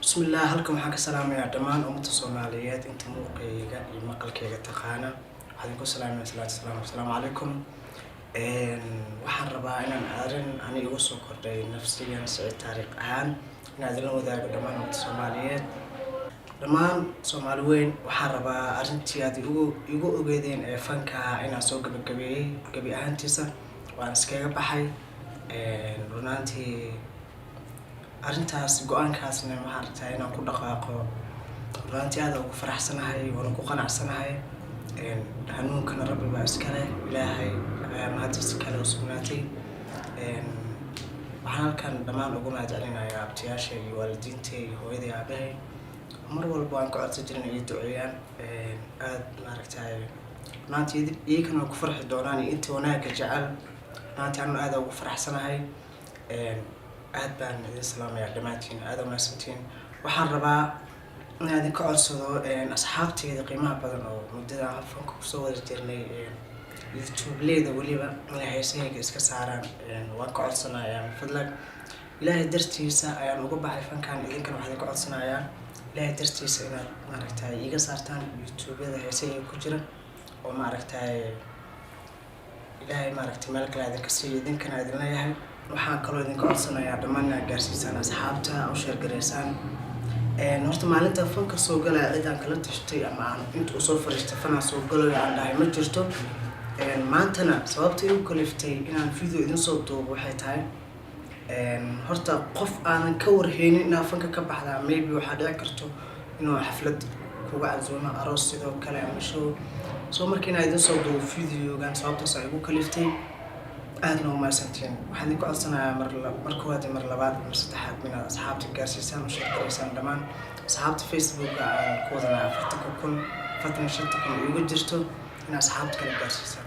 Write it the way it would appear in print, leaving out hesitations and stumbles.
Bismillaah, halkan waxaan ka salaamayaa dhammaan ummadda Soomaaliyeed inta muuqayga iyo maqalkayga taqaana. Waxaan idinku salaamaya salaatu salaam. Asalaamu calaykum. Waxaan rabaa inaan arrin ani igu soo kordhay nafsigan, Siciid Taariikh ahaan, inaan idinla wadaago dhammaan ummadda Soomaaliyeed, dhammaan Soomaali weyn. Waxaan rabaa arrintii aad igu ogeedeen ee fanka inaan soo gabagabeeyey gebi ahaantiisa, waan iskaga baxay. Runaantii arrintaas, go-aankaasna waxaan rabtaa inaan ku dhaqaaqo. Runaantii aad ugu faraxsanahay, waana ku qanacsanahay. Hanuunkana Rabbi baa iskale, Ilaahay ayaa mahadiisa kale u sugnaatay. Waxaan halkan dhammaan ugu mahad celinayaa abtiyaasha iyo waalidiinta iyo hooyadii, aabahay. Mar walba waan ka codsan jirin ay duceeyaan aada maaragtay. Runaantii iyagana waa ku farxi doonaan iyo inta wanaagga jecel. Runaantii anu aada ugu faraxsanahay. Aad baan idin salaamayaa dhammaantiin, aada umahadsantiin. Waxaan rabaa inaan idinka codsado asxaabteyda qiimaha badan oo muddada fanka kusoo wada jirnay, YouTube-leyda weliba, inay heesahayga iska saaraan waan ka codsanayaa. Fadlan, Ilaahay dartiisa ayaan uga baxay fankan. Idinkana waxaan idinka codsanayaa Ilaahay dartiisa inaad maaragtay iga saartaan YouTube-yada heesahayga ku jira, oo maaragtay Ilaahay maaragtay meel kale idinka siiyo, idinkana idin leeyahay. Waxaan kaloo idinka codsanayaa dhammaan inaad gaarsiisaan asxaabta, u share gareysaan. Horta maalinta fanka soo galaya cid aan kala tashtay ama aan inta usoo fariistay fanaa soo galayo aan dhahay ma jirto. Maantana sababta igu kaliftay inaan video idin soo duubo waxay tahay, horta qof aanan ka warheynin inaad fanka ka baxdaa, maybe waxaa dhici karto inuu xaflad kuga casuumo, aroos sidoo kale ama show. So marka inaan idin soo duubo videogan sababtaas ay igu kaliftay. Aadna umahadsantiin. Waxaan idinku codsanayaa mar koowaad iyo mar labaad, mar saddexaad, inaad asxaabta gaarsiisaan, u share garaysaan dhammaan asxaabta Facebooka aan ku wadanaa 40,000, 45,000 iigu jirto, in asxaabta kala gaarsiisaan.